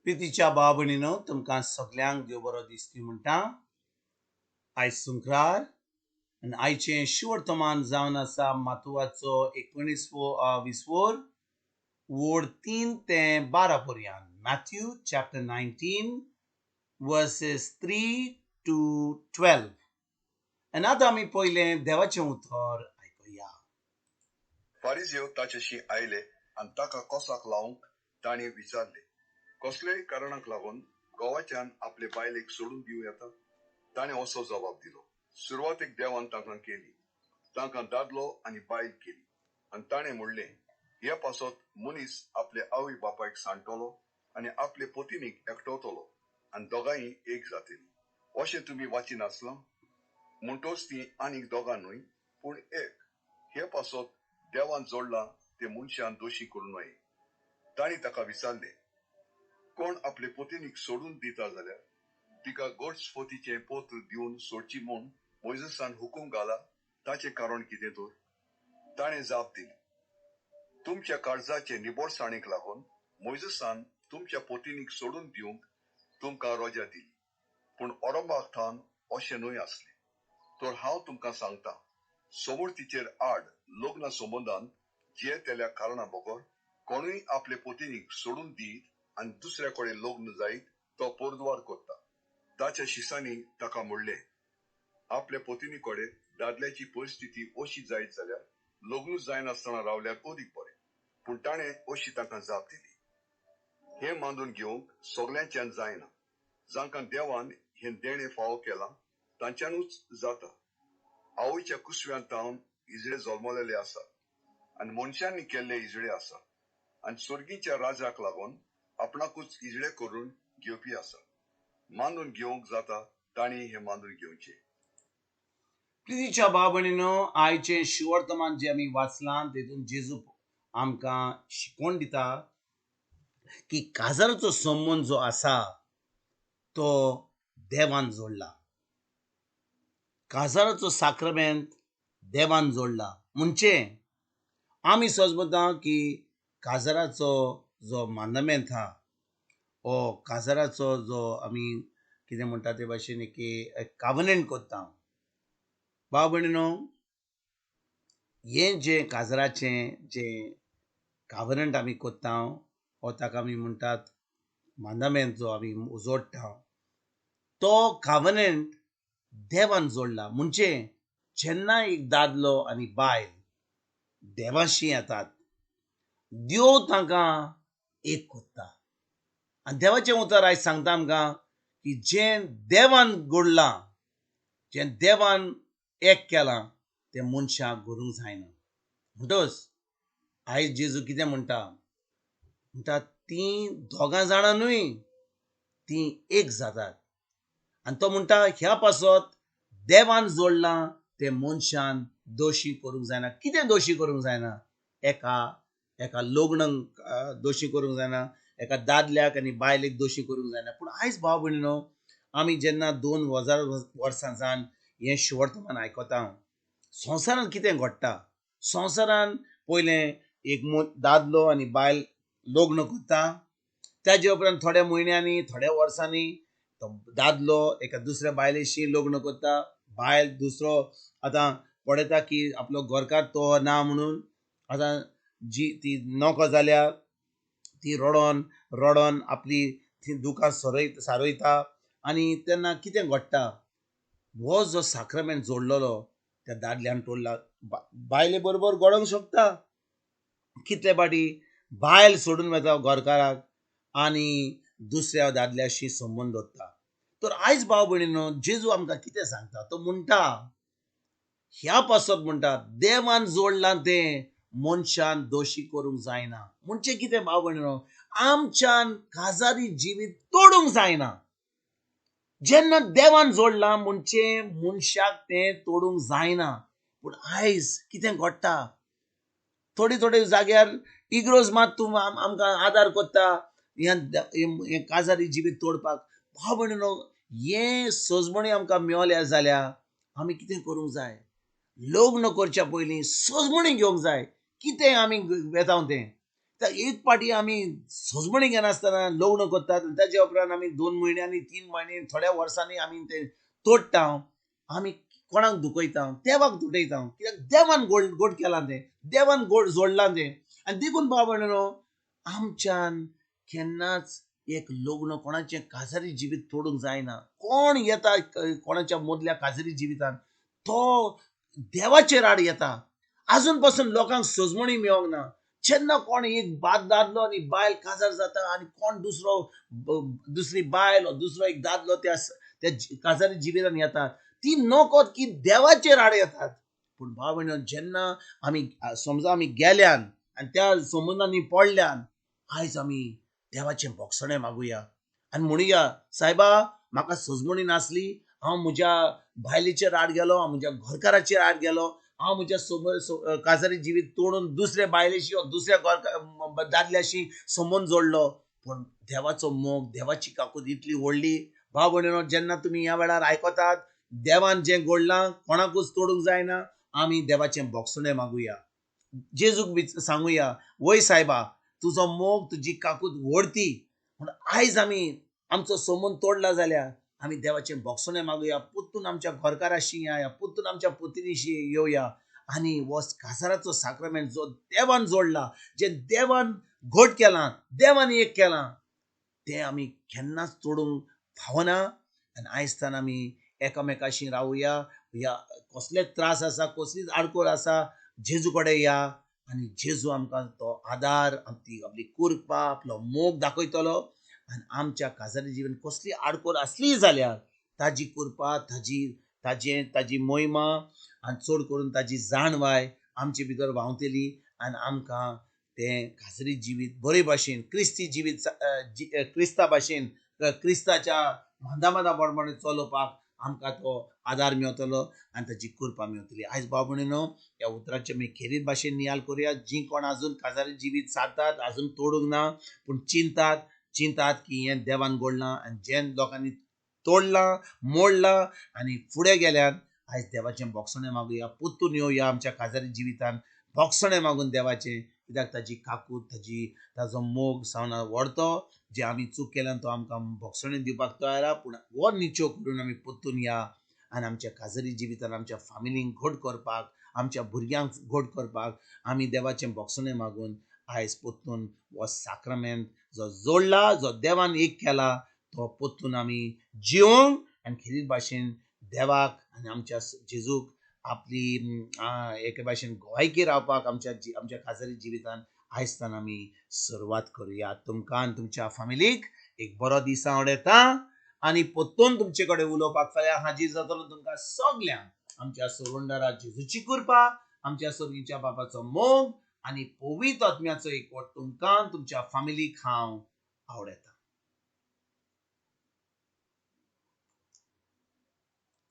प्रितीच्या भाव भयणीनो, तुमकां सगल्यांक देव बरो दिसती म्हणटा. आयज सुंक्रार आनी आयचें शिवर्तमान जावन आसा मातुवाचो एकोणीसवो विसवोर वोड 3 ते 12 पर्यंत. Matthew chapter 19 verses 3 to 12. आनी आतां आमी पयलें देवाचें उतर आयकुया. फारिजेव ताचेशी आयले आनी ताका कोसाक लावंक तांणी विचारले, कसलेय कारणाक लागून घोवाच्यान आपले बायलेक सोडून दिवं येता? ताणें असो जबाब दिलो, सुरवातेक देवान तांकां केली, तांकां दादलो आनी बायल केली. आनी ताणें म्हणलें, हे पासत मनीस आपले आवय बापायक सांडटलो आनी आपले पतिनीक एकटवतलो आनी दोगांय एक जातली. अशें तुमी वाचिनासलां? म्हणटोच ती आनीक दोगां न्हय पूण एक. हे पासत देवान जोडलां ते मनशान दोशी करूं नये. तांणी ताका विचारलें, कोण आपले पतिनीक सोडून दिता जाल्यार तिका गोडस्फोतीचें पत्र दिवन सोडची म्हूण मोयजेसान हुकूम घाला, ताचें कारण कितें तर? ताणें जाप दिली, तुमच्या काळजाचे निबोळसाणीक लागून मोयजेसान तुमच्या पतिनीक सोडून दिवंक तुमकां रजा दिली, पूण ओरंबाक थावन अशें न्हय आसलें. तर हांव तुमकां सांगता, समूर्तीचेर आड लग्ना संबंदान जे तेल्या कारणा बगर कोणूय आपले पतिनीक सोडून दीत आनी दुसऱ्या कडेन लग्न जायत तो पोरद्वार करता. ताच्या शिसांनी ताका म्हणलें, आपल्या पतिनी कडेन दादल्याची परिस्थिती अशी जायत जाल्यार लग्नूच जायनासतना रावल्यार अदीक बरें. पूण ताणें अशी तांकां जाप दिली, हें मानून घेवंक सगल्यांच्यान जायना. जांकां देवान हें देणें फावो केलां तांच्यानूच जाता. आवयच्या कुसव्यान तावन इजळे जल्मलेले आसात आनी मनशांनी केल्ले इजळे आसात आनी स्वर्गीच्या राजाक लागून आपणाकूच इजळे करून घेवपी आसा. मानून घेवंक जाता तांणी हें मानून घेवचें. प्रितीच्या भाव भयणीनो, आयचें शिवर्तमान जें आमी वाचलां तेतून जेजू आमकां शिकवण दिता की काजाराचो संबंद जो आसा तो देवान जोडला. काजाराचो साक्रमेंत देवान जोडला. म्हणजे आमी सजमता की काजाराचो जो मांदामेंत आहा, ओ काजाराचो जो आमी कितें म्हणटा ते भाशेन एक कावनंट करता. भाव भयणीनो, हें जें काजराचें जें कावनंट आमी करता, हो ताका आमी म्हणटात मांदामेंत जो आमी जोडटा, तो कावनंट देवान जोडला. म्हणजे जेन्ना एक दादलो आनी बायल देवाशी येतात, देव तांकां एक करता. आनी देवाचें उतर आयज सांगता आमकां की जें देवान घडलां, जें देवान एक केलां, तें मनशाक करूंक जायना. म्हणटच आयज जेजू कितें म्हणटा? म्हणटा तीं दोगां जाणां न्हय, तीं एक जातात. आनी तो म्हणटा ह्या पासत देवान जोडलां तें मनशान दोशी करूंक जायना. कितें दोशी करूंक जायना? एका एका लग्नाक दोशी करूंक जायना, एका दादल्याक आनी बायलेक दोशी करूंक जायना. पूण आयज भाव भयणीनो, आमी जेन्ना 2000 वर्सां जावन हें शिवर्तमान आयकता, संवसारांत कितें घडटा? संवसारान पयलें एक दादलो आनी बायल लग्न करता, ताजे उपरांत थोड्या म्हयन्यांनी थोड्या वर्सांनी तो दादलो एका दुसऱ्या बायलेशी लग्न करता, बायल दुसरो आतां पळयता की आपलो घरकार तो ना म्हणून आतां जी ती नोको जाल्या ती रडोन रडोन आपली ती दुकां सारयता. आनी तेन्ना कितें घडटा? हो जो साक्रमेंट जोडलेलो त्या दादल्यान तोडला. बायले बरोबर घडोवंक शकता. कितले फावटी बायल सोडून वता घरकाराक आनी दुसऱ्या दादल्याशी संबंद दवरता. तर आयज भाव भयणीनो, जेजू आमकां कितें सांगता? तो म्हणटा ह्या पासत म्हणटा देवान जोडलां तें मनशान दोशी करूंक जायना. म्हणजे कितें भाव भयणीनो? आमच्यान काजारी जिवीत तोडूंक जायना. जेन्ना देवान जोडलां म्हणजे मनशाक तें तोडूंक जायना. पूण आयज कितें घडटा? थोडे थोडे जाग्यार इग्रोज मात तूं आमकां आदार करता हें काजारी जिवीत तोडपाक. भाव भयणीनो, हें सजमणी आमकां मेवल्या जाल्यार आमी कितें करूंक जाय? लग्न करच्या पयलीं सजमणी घेवंक जाय. कितें आमी वेता तें एक पाटी आमी सजमणी घेनासतना लग्न करतात आनी ताजे उपरांत आमी 2 म्हयन्यांनी 3 म्हयने थोड्या वर्सांनी आमी ते तोडटा. आमी कोणाक दुखयता? देवाक दुखयता. कित्याक देवान गोड गोड केलां तें, देवान गोड जोडलां तें. आनी देखून भाव भयणीनो, आमच्यान केन्नाच एक लग्न कोणाचें काजारी जिवीत तोडूंक जायना. कोण येता कोणाच्या मदल्या काजारी जिवितान तो देवाचेर आड येता. आजून पासून लोकांक सजमणी मेळोंक ना. जेन्ना कोण एक दादलो आनी बायल काजार जाता आनी कोण दुसरो दुसरी बायल दुसरो एक दादलो त्या त्या काजारी जिवितान येता, ती नकत की देवाचेर आड येतात. पूण भाव भयणीनो, जेन्ना आमी समजा आमी गेल्यान आनी त्या संबंदांनी पडल्यान, आयज आमी देवाचें भोगसणें मागुया आनी म्हणुया, सायबा म्हाका सजमणी नासली, हांव म्हज्या बायलेचेर आड गेलो, हांव म्हज्या घरकाराचेर आड गेलो, हांव म्हज्या काजारी जिवीत तोडून दुसऱ्या बायलेशी वा दुसऱ्या घर दादल्याशी संबंद जोडलो. पूण देवाचो मोग, देवाची काकूत इतली व्हडली. भाव भयणीनो, जेन्ना तुमी ह्या वेळार आयकतात, देवान जें घडलां कोणाकूच तोडूंक जायना. आमी देवाचें भोगसणें मागुया, जेजूक सांगुया, वय सायबा तुजो मोग तुजी काकूत व्हडती. पूण आयज आमी आमचो संबंद तोडला जाल्यार आमी देवाचें भोगसणें मागुया, परतून आमच्या घरकाराशी या, परतून आमच्या पुतिनीशी येवया आनी हो काजाराचो साक्रामेंट जो देवान जोडला, जें देवान घट केलां, देवान एक केलां, तें आमी केन्नाच तोडूंक फावना. आनी आयजतान आमी एकामेकाशी रावया. ह्या कसलेच त्रास आसा, कसलीच आडखळ आसा, जेजू कडेन या आनी जेजू आमकां तो आदार, ती आपली कृपा, आपलो मोग दाखयतलो. आनी आमच्या काजारी जिवन कसली आडखळ आसली जाल्यार ताजी कृपा, ताजी ताजे ताजी मोहिमा आनी चड करून ताजी जाणवाय आमचे भितर व्हांवतली आनी आमकां तें काजारी जिवीत बरे भाशेन, क्रिस्ती जिवीत, क्रिस्ता भाशेन, क्रिस्ताच्या मांदा मांदा प्रमाणे चलोवपाक आमकां तो आदार मेवतलो आनी ताजी कृपा मेवतली. आयज भाव भयणीनो, ह्या उतरांचे आमी खेरीत भाशेन नियाल करुया. जीं कोण आजून काजारी जिवीत सारतात, आजून तोडूंक ना, पूण चिंतात चिंतात की हें देवान घडलां आनी जें लोकांनी तोडलां मोडलां आनी फुडें गेल्यान, आयज देवाचें भोगसणें मागुया, परतून येवया आमच्या काजारी जिवितान भोगसणें मागून देवाचें. कित्याक ताजी काकूत, ताजी ताजो मोग सावन व्हडतो. जे आमी चूक केल्यान तो आमकां भोगसणें दिवपाक तयार आहा. पूण हो निचो करून आमी परतून या आनी आमच्या काजारी जिवितान आमच्या फामिलींक घट करपाक, आमच्या भुरग्यांक घट करपाक आमी देवाचें भोगसणें मागून आयज परतून हो साक्रामेंत जो जोडला, जो देवान एक केला, तो परतून आमी जिवंक आनी खेरीत भाशेन देवाक आनी आमच्या जेजूक आपली एके भाशेन गोवायकी रावपाक आमच्या आमच्या काजारी जिवितान आयजतान आमी सुरवात करुया. तुमकां आनी तुमच्या फामिलीक एक बरो दीस आवडटा आनी परतून तुमचे कडेन उलोवपाक फाल्यां हाजीर जातलो. तुमकां सगल्यांक आमच्या सोडवणदारा जेजूची कृपा, आमच्या सर्गीच्या बाबाचो मोग आनी पवित्र आत्म्याचो एकवट तुमकां तुमच्या फामिलीक हांव आवडटा.